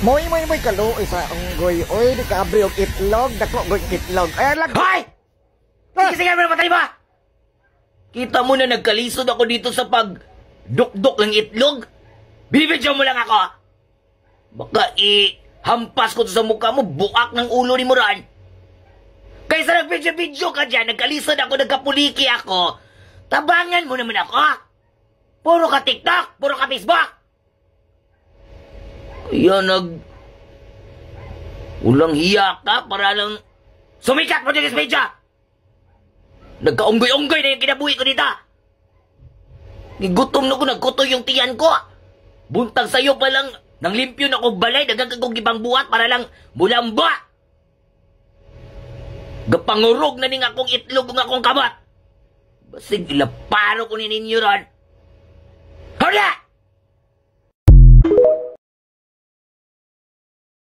Moy moy moy kaluoy sa unggoy. Oy, di ka abri og itlog, dako goy itlog. Ay lag. Hoy! Sige, sige, patay ba? Kita mo na nagkalisod ako dito sa pag dukdok ng itlog. Bibidyo mo lang ako. Baka i-hampas ko to sa mukha mo, buak ng ulo ni Moran. Kaysa nag-video-video ka dyan, nagkalisod ako, nagkapuliki ako, tabangan mo naman ako. Puro ka TikTok, puro ka Facebook. Kaya walang hiya ka para lang sumikat mo dyan sa media. Nagkaunggoy-unggoy na yung kinabuhi ko dito. Gigutom na ko, nagkutoy yung tiyan ko. Buntag sa'yo pa lang, nang limpyo na ko balay, dagang kong ibang buhat para lang mulamba. Gapangurog na ning akong itlog ng akong kamot. Basig ilaparo ko ni ninyo ron. Hala!